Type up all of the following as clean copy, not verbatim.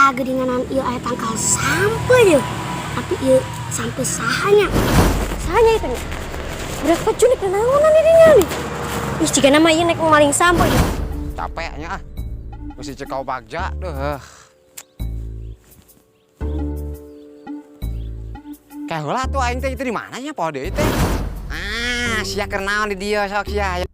Tah, geuninganan ieu aya tangkal sampeu yeuh. Tapi ieu sampeu saha nya? Saha nya itu nya? Budak peculik naonan di dinya nih. Ih, jiga nama ieu nek maling sampeu ieu. Capeknya ah. Mesti cekau bagja duh. Kayak heula tuh aing teh itu di mana nya poho deui teh. Ah, sia keur naon di dieu sok sia.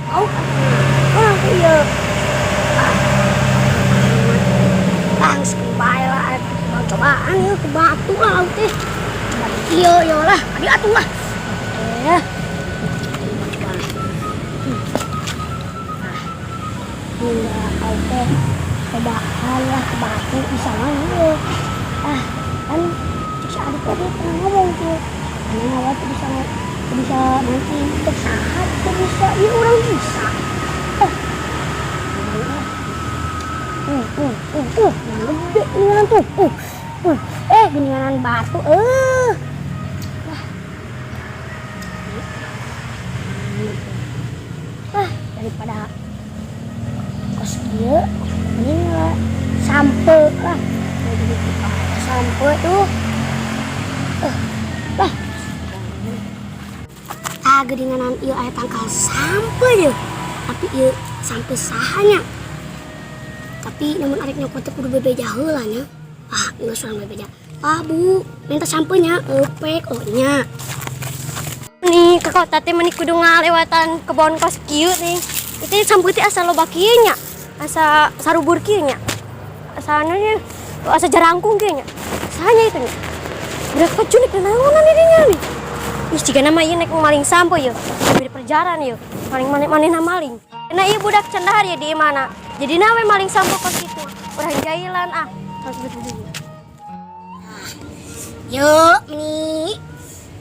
Oh, orang teh ieu. Ah, geus bae lah, mau cobaan ieu ke batu lah laut teh. Coba di ieu ieu lah, adi atuh lah. Eh. Coba lah. Ah. Enggak, laut teh cobaan lah ke batu bisa mah ieu. Ah, kan cek si adik tadi pernah ngomong tuh. Emang awak tuh bisa bisa mancing cek saha tuh bisa, iya orang bisa. Eh. Yang gede geuningan tuh. Geuningan batu. Wah. Ah, daripada kos kieu mending lah sampe lah. Sampe tuh. Lah. Tah, geuninganan ieu aya tangkal sampe yeuh. Tapi ieu sampe saha nya? Tapi namun arek nyokot teh kudu bebeja heula nya. Ah, geus urang bebeja. Ah, Bu, minta sampeunya eupek oh nya. Nih ke kota teh meni kudu ngalewatan kebon kos kieu nih. Itu sampeu teh asa loba kieu nya. Asa sarubur kieu nya. Asa anu nya, asa jarangkung kieu nya. Saha nya itu nya? Budak peculik naonan di dinya nih. Ih, jiga nama ieu nek maling sampeu ieu. Beri perjaran ieu. Maling maneh-manehna maling. Nah ieu budak cendahar ya di mana? Jadi nawe maling sampeu kos kitu. Urang jailan ah. Harus betul. Yuk, meni.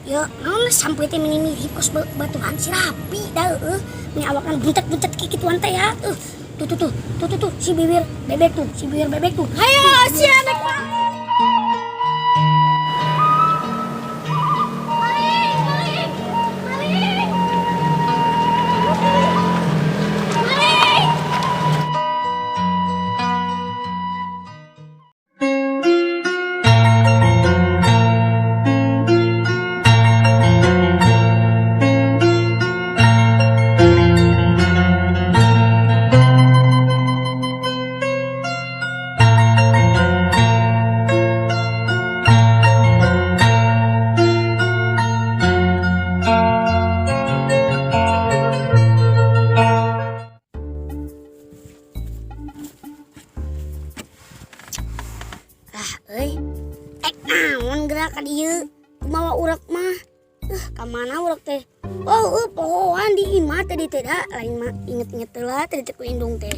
Yuk, naon sampeu teh meni mirip kos batuan si Rapi dah heueuh. Meni awakna buntet-buntet kikituan teh ya. Tuh tuh tuh, tuh tuh tuh si bibir bebek tuh, si bibir bebek tuh. Hayo, si anak maling. Maling, maling, maling. Maling. Ah, euy. Ek naon gerak ka dieu? Kumaha urek mah? Ka mana urek teh? Oh, pohoan di imah tadi teh da. Lain mah inget-inget heula tadi teh ku indung teh.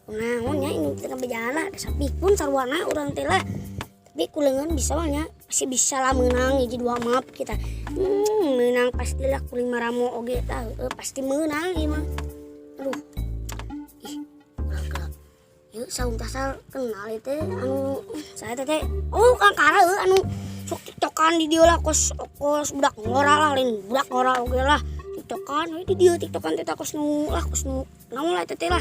Kunaon nya indung teh kabejana da sapikun sarwana urang teh lah. Tapi ku leungeun bisa mah nya, pasti bisa lah meunang hiji dua map kita. Meunang pastilah ku lima ramo oge tah, pasti meunang ieu mah. Aduh. Ih, urang gerak. Yeuh, saung tasal kenal ieu teh anu saya teh teh. Oh, Kang Kara eueuh anu sok tiktokan di dieu lah kos kos budak ngora lah lain budak ngora oge lah. Tiktokan we di dieu tiktokan teh tah kos nu lah kos nu naon lah teh teh lah.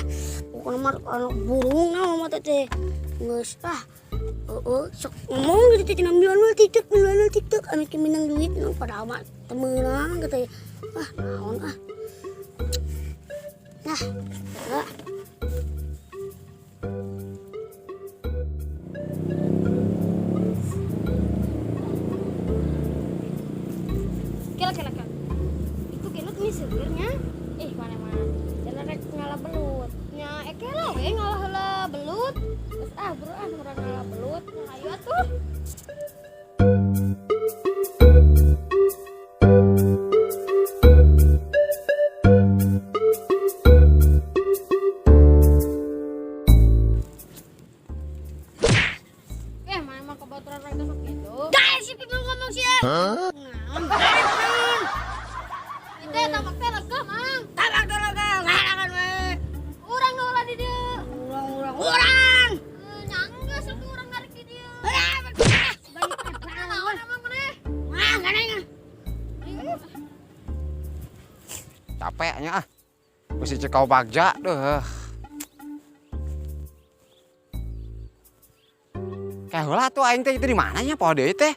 Pokona mah anu burung naon mah teh teh. Geus lah. Heeh, sok ngomong gitu teh cenah miluan TikTok, miluan TikTok anu ke menang duit nu padahal mah teu meunang gitu ya. Ah, naon ah. Nah, heeh. Kela kela kela. Itu gelut nih sebenarnya. Eh, mana mana. Jangan rek ngalah belut. Nya ekela we ngalah heula belut. Terus ah bro ah urang ngalah belut. Ayo atuh. Eh, mana mah kebaturan rek sok gitu. Guys, si Pipi ngomong sih ya. Naon? Naon? Itu tamak teh lega, Mang. Tabak dulu kang, ngarangan we. Urang nu ulah di dieu. Urang urang urang. Eh, nyangga sok urang narik di dieu. Ah, Naon emang maneh? ah, ganeng. Capeknya ah. Mesti cekau bagja duh. Kayak heula tuh aing teh itu di mana nya poho deui teh?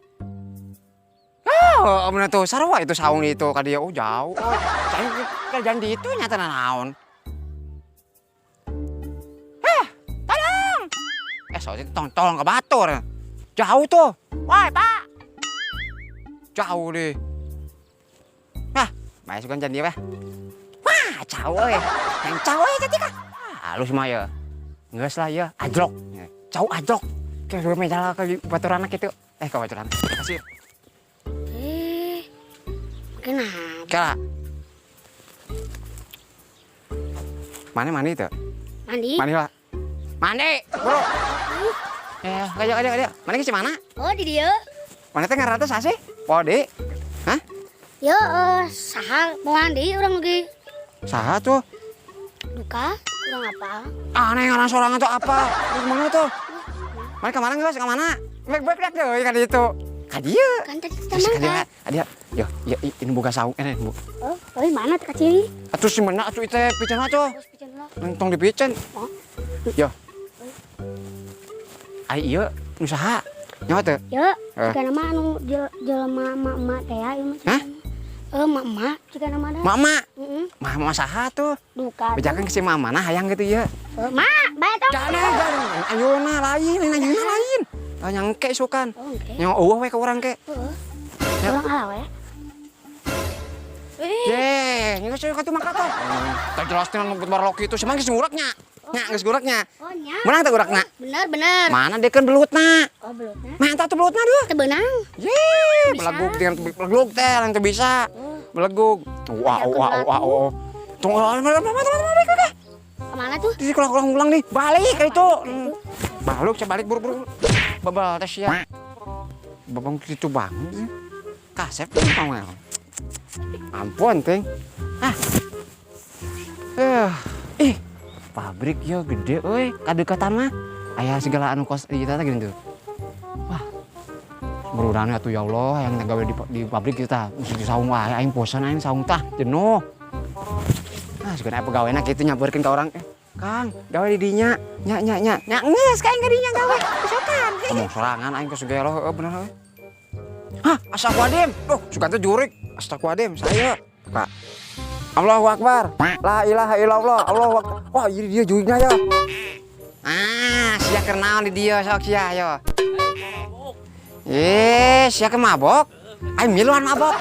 Ah, mana tuh sarua itu saung itu ka dieu oh jauh. Oh, aing kerjaan di itu nyata naon. Eh, tolong. Eh, soalnya tong tolong ke batur. Jauh tuh. Woi, Pak. Jauh deh. Nah, main sukan jangan dia, Pak. Wah, jauh euy. Yang jauh euy cantik ah. Halus mah ya. Geus lah ya, ajlok. Jauh ajlok. Kayak gue meja ke baturan gitu. Eh, ke baturan. Kasih. Eh, kenapa? Kala. Mana mandi itu? Mandi? Mandi lah. Mandi, bro. Eh, kayak kayak kayak. Mana ke mana? Oh, di dia. Mana teh ngaranna teh sah sih? Pode. Hah? Yo, saha mau mandi urang lagi Saha tuh? duka, urang apa? Aneh ngaran sorangan tuh apa? Lu kemana tuh? Mana kemana geus? Kemana? Baik baik deh euy ka ditu. Ka dieu. Kan tadi kita Terus ka dieu, mangkat. ka dieu. Yo, yo ini buka saung ini bu. Oh, tapi mana teh kaciri? Atuh si mana atuh itu pican atuh. Terus pican lah. Nentong dipicen. Oh. Yo. Ai ieu nu saha? Nyawa teu? Yo, Eh. jika nama anu jelema emak-emak teh ya, ieu mah. Hah? Eh, emak-emak jika nama ada. Mama. Heeh, Mama saha tuh? duka. tuh. Bejakan ke si mama nah hayang gitu ya. Eh, mak, bae tong. Jangan, jangan. Ayeuna lain, ini ayeuna lain. Tah nyangke sukan. Oh, oke. Nyawa eueuh we ka urang ke. Heeh. Ya. Urang ala we. Eh, Ye, geus ka tuh mangkat tuh. Tah jelas teh barloki itu semang geus nguraknya. Nya geus nguraknya. Oh, nya. Menang teh urakna. Bener, bener. Mana dekeun belutna? Oh, belutna. Mantap tuh belutna duh. Teu beunang. Ye, belegug dengan belegug teh yang teu bisa. Oh, Belegug. Wah, wah, wah, wah. Tunggu, mana mana mana mana. kemana tuh? Di ulang ulang nih, balik ke itu. Balik, saya balik buru-buru. Bebal tes ya. Babang gitu banget. Kasep tuh mau ya. Ampun, ting. Ah. Ih, pabrik ya gede euy, kadekatan mah. Aya segala anu kos di kita gini tuh. Wah. Berurang atuh ya Allah yang gawe di pabrik kita mesti di saung wae aing bosan aing saung tah jenuh. Ah, segala pegawainya kitu nyamperkeun ka orang. Eh, Kang, gawe di dinya. Nya nya nya. Nya geus ka aing ka dinya gawe. Sokan. Ngomong sorangan aing geus gelo heueuh bener heueuh. Hah, astagfirullahaladzim. Duh, sugan teh jurik. Astagfirullahaladzim, saya. Pak. Allahu Akbar. La ilaha illallah. Allahu Akbar. Wah, ini dia juriknya ya. Ah, sia keur naon di dieu sok sia ayo. Eh, sia ke mabok? Aing miluan mabok.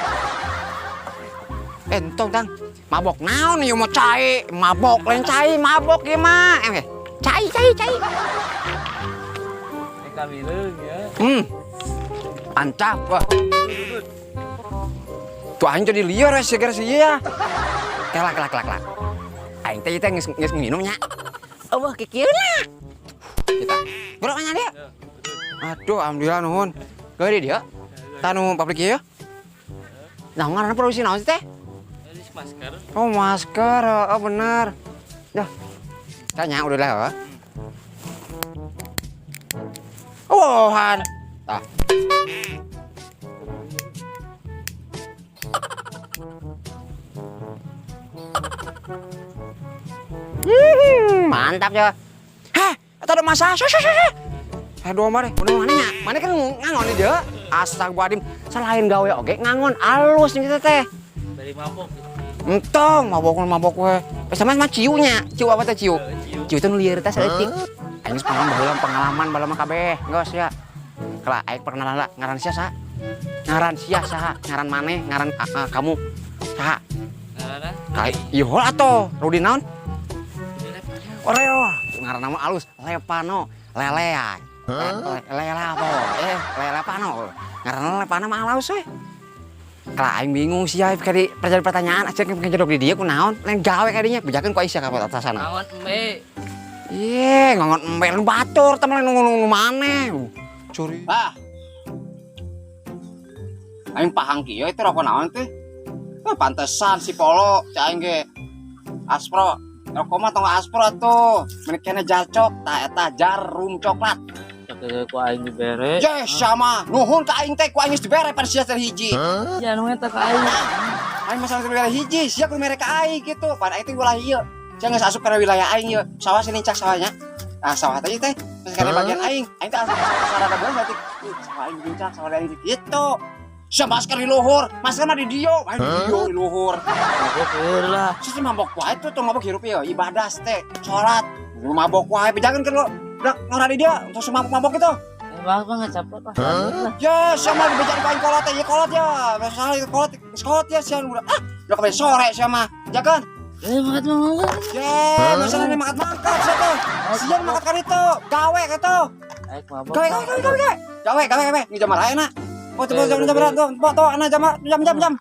Eh, entong tang. Mabok naon ieu mah cai, mabok lain cai, mabok ieu mah. Eh, cai cai cai. Eh kamileung ya. Mantap, wah. Tuh aing jadi liar we seger sih ya. Kelak kelak kelak kelak. Aing teh teh geus geus nginum nya. Eueuh kikieuna. Kita. Bro nya dia. Aduh, alhamdulillah nuhun. Gawe di dieu. Tanu pabrik ieu. Nah, ngaranna produksi naon sih teh? Ini masker. Oh, masker. Oh, bener. Dah. Tanya udah lah, oh. Oh, han. Tah. Mantap ya. Heh, eta ada masalah. Shu, shu, shu, shu. Eh, dua mare, udah mana nya? Mana kan ngangon di dia. Astagfirullahaladzim. Selain gawe oge ngangon alus nih kita teh. Dari mabok gitu. Entong, mabok mabok we. Eh, sama sama ciunya. Ciu apa teh ciu? Ciu. Ciu teh nu lieur teh saeutik. Aing geus pengalaman baheula pengalaman baheula mah kabeh. Geus ya. Kala aing perkenalan lah ngaran sia sa? Ngaran sia saha? Ngaran maneh, ngaran kamu saha? Ngaranna? Kai ieu heula atuh, Rudi naon? Oreo. Ngaran nama alus, Lepano, lelea. Lele apa? Lele pano. Ngaranna Lepano mah alus we. Kalau aing bingung sih ya, kadi pertanyaan aja pengen jodok di dia kunaon, lain gawe kadinya, bejakeun ku aing sia ka atasana. Ngangon embe. Ye, ngangon embe lu batur, temen nu maneh. Curi. Ah. Aing pahang kieu itu rokok naon teh? Wah, pantesan si Polo, cai aing ge. Aspro. Rokok mah tong aspro atuh. Meuni kene jarcok, tah eta jarum coklat. Sok ku aing dibere. Yes, sama. Nuhun ka aing teh ku aing geus dibere pan sia teh hiji. Ya nu eta ka aing. Aing masalah teh dibere hiji, sia kudu mere ka aing gitu. Pan aing teh wilayah ieu. Sia geus asup kana wilayah aing ieu. Sawah sini cak sawahnya. Ah, sawah teh teh geus kana bagian aing. Aing teh asa rada beus berarti sawah aing dibincang, sawah aing gitu. Sia masker di luhur, masker mah di dieu, aing di dieu di luhur. Mabok ieu lah. Sia mabok wae tuh tong mabok hirup ieu, ibadah teh, salat. Lu mabok wae, bejakeun ke lu. Budak ngora di dia, untuk semabok-mabok gitu. Bang, bang ngacaprot lah. Lah. Ya, sama dibejaan ku aing kolot teh, ieu kolot ya. Masalah itu kolot, kolot ya sia udah. Ah, udah kemarin sore sia mah. Ya kan? Makat mangkat. Ya, masalah ini mangkat-mangkat sia teh. Siang mangkat kan itu, gawe gitu. Aing mabok. Gawe gawe gawe gawe. Gawe gawe gawe, ini jam lain nak. Oh, tempo jam jam jam tempo tuh ana jam jam jam jam.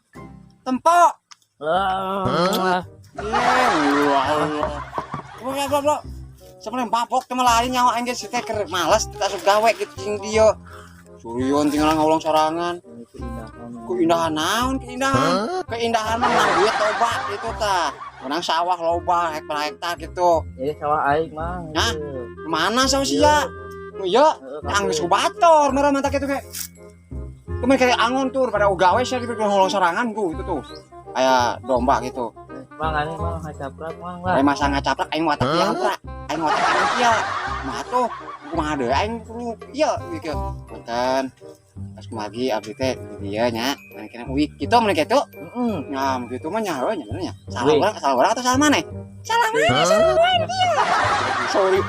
Tempo. Lah. Ya, Allah. Bro, bro, bro. Sebenarnya mabok teman lain nyawa aing geus teh keur males teh asup gawe gitu cing dia. Surion tinggal ngawulang sorangan. Keindahan naon keindahan? Keindahan mah menang duit loba gitu tah. Menang sawah loba hektar-hektar gitu. Jadi sawah aing mah. Hah? Mana sawah sia? Nu ieu yang geus ku bator merah mantap gitu ge. Kemarin kayak angon tuh pada ugawe sia di ngawulang sorangan ku itu tuh. Kayak domba gitu. Bang, aneh bang ngacaprot bang lah. Aing masa ngacaprot aing watak ieu hampura. Aing watak aing kieu. Mah tuh kumaha deui aing kudu ieu gitu. Punten. Pas kumagi abdi teh di dieu nya. Mun kena uik kitu mun kitu. Heeh. Nya mun kitu mah nya heuh nya bener nya. Salah urang, salah urang atau salah maneh? Salah maneh, salah maneh dia. Sorry,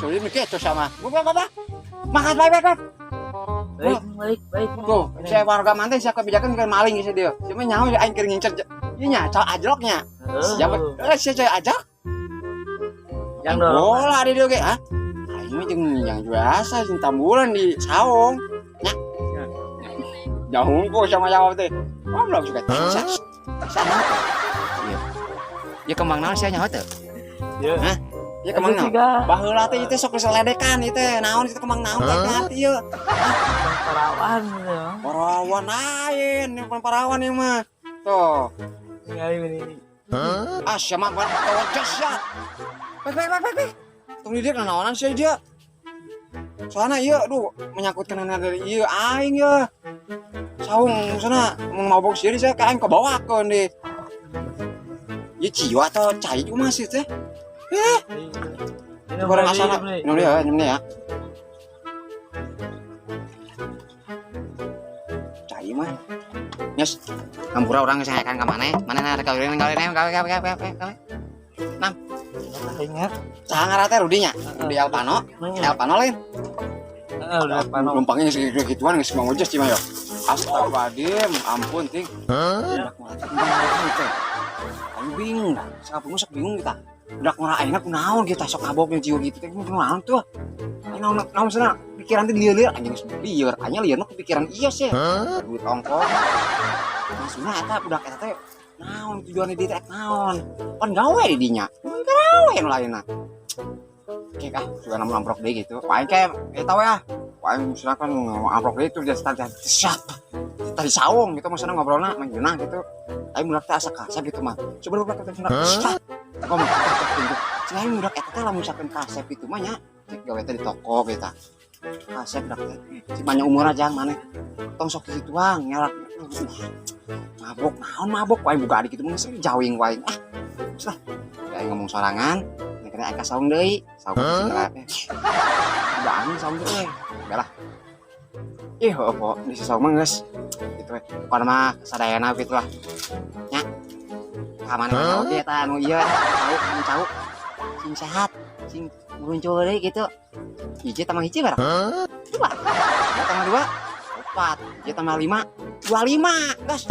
sorry mun kitu sama. Gua apa? Makan baik baik baik. Baik, baik, baik. Tuh, saya warga mantan siapa kebijakan bukan maling gitu dia. Cuma nyaho aing keur ngincer. Ieu nya cal ajloknya. Siapa? Sia coy ajak. Yang dorong. Bola di dia ge, hah? Aing mah jeung yang biasa jeung tambulan di saung. Nya. Jauh kok sama jawab teh. Oh, belum suka. Sana. Iya. Ya kembang naon sia nyaho teu? Iya. Hah? Ya kembang naon? Baheula teh ieu teh sok geseledekan ieu teh. Naon itu kembang naon teh hati ieu. Parawan gitu. Parawan lain, ini bukan parawan ieu mah. Tuh. Ini. Ah, siapa mah tocos ya. Baik, baik, baik, baik. Tunggu dia kenaonan sih dia. Soalnya iya, aduh, menyangkutkan anak dari iya aing ya. Saung sana mau mabok sih saya ke aing kebawakeun deh. Ya jiwa atau cai juga masih teh. Barang asana. Minum dia, minum dia ya. Cai mah. Nyes, ngampura urang geus ngayakan ka maneh. Maneh na rek gawe gawe gawe gawe gawe gawe gawe. Nam. Ingat. Saha ngaran teh Rudi nya? Rudi Alpano. Alpano lain. Heeh, Rudi Alpano. Numpangnya geus gituan geus mau ngojek cima ya. Astagfirullahaladzim, ampun ting. Aing bingung dah. Sakapun sok bingung kita. Udah ngora aing kunaon kita sok mabok jiwa gitu teh kunaon tuh. Aing naon naon sana pikiran teh lieur-lieur anjing geus lieur, aing lieur mah kepikiran iya sih. Duit ongkos. Maksudna eta budak eta teh naon tujuannya dia teh naon. Pan gawe di dinya. Mun gawe nu lainna. Oke kah, juga namun amprok deui gitu. Paling kayak eta we ah. Paling misalkan amprok deui itu dia tadi saung gitu maksudnya ngobrolna menjeunah gitu. Tapi budak teh asa kasep gitu mah. Coba budak teh cenah. Ngomong gitu. Cenah budak eta teh lamun misalkan kasep gitu mah nya cek gawe teh di toko gitu. Kasep budak teh. Si banyak umur aja maneh. Tong sok gituang nyalak. Mabok naon mabok wae buka adik gitu mah jauhin wae. Ah. Lah. Aing ngomong sorangan, kena aing ka saung deui, saung segala teh. Udah angin saung teh. Udah lah. Ih, opo di saung mah geus. Gitu we. Pokona mah sadayana gitu lah. Nya. Ka mana-mana oge eta anu ieu cau, anu cau. Sing sehat, sing muncul deui gitu. Hiji tambah hiji barang. Dua. Dua tambah dua. 4, ya tambah 5, 25. Gas.